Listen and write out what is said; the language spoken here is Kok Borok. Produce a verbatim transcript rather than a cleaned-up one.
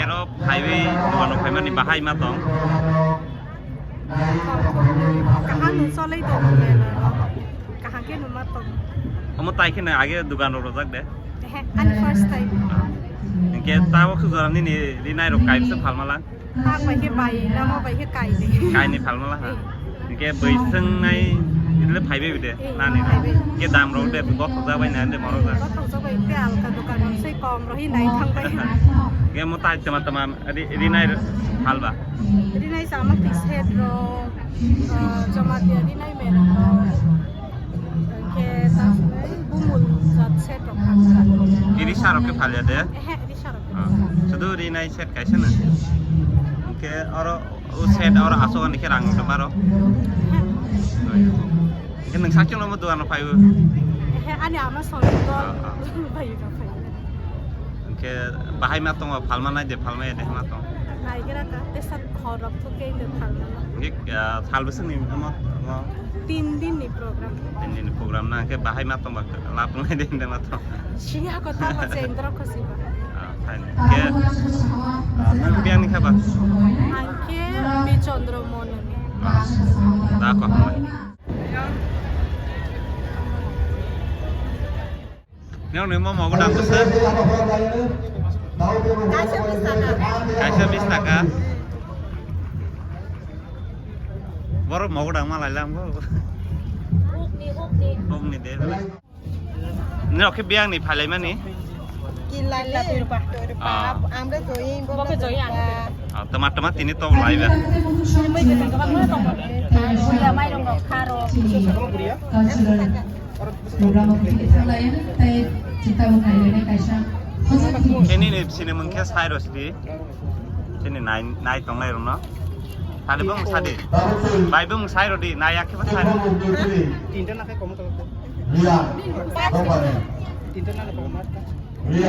Aro phaiwi dogano phaimani bahai ma tong? Kaham no cholai tong, kaham khe no ma tong. Omo tai khe no age dogan rok rojak de? Ehe, ani first time. Hinkhe tabok se jora nini rinai rok kaibisa phalmala? Tak bai khe bai, lama bai khe kaini. Kaini phalmala ha? Hinkhe bwswng nai idle phaibai de, eh, nani phaibai. Hinkhe dam rok de bothok jak bai nai de morok jak. Bothok jak bai te alka dogan rok se kom rohi nai thang bai. Hinkhe mo tai tama tama ri-, rinai phalba? Rinai sama ti set rok, eh, joma dia rinai merok rok. Hinkhe ta swnai bumul jat set rok phalba. Iri sarok khe phalya de? Ehe, iri sarok. Ah, sudu rinai set kaisa na. Hinkhe oro o set oro asok ani khe rang wngtong baro. Hinkhe nwng sakchung no mo dogan rok phaibo? Ehe, ani ama solo dol. Ah, ah. Bai rok phai. Hinkhe bahai ma tongo, phalma nai de, phalma ya de ma tong? Naigra ka, tesa khorok thuke de phalma. Hinkhe, ah, sal bwswk ni mo, mo? Tin din ni program. Tin din ni program na, hinkhe bahai ma tongba lap nai de ma tong? Siya ko ta ko chendra ko siba. Ah, fine. Ke, ah, nang biang ni khaba? Angke Bichandra Mononi. Ah, da ko hambai. Nang ni mo mo dang ko sir? Kaisa bis taka. Kaisa bis taka. Borok mo dang ma lai lang bo. Hukni, hukni. Hukni de. Nini rok khe biyang ni phailaimani? Kilale. Ah. Amre join, boke join ang. Ah, tama tama tini to laiba. Mai rong rok kharo. Program of the Italian, tai chita bo khailene kaisa. Khe nini sini mungkhe sai rosdi. Chini nai, nai tongnai rokno. Sadi bung sadi. Bai bung sai rodi, nai yakhe ba sai rodi. Tinta na kai komo to. Riya, Bhopal. Tinta na komo. Riya.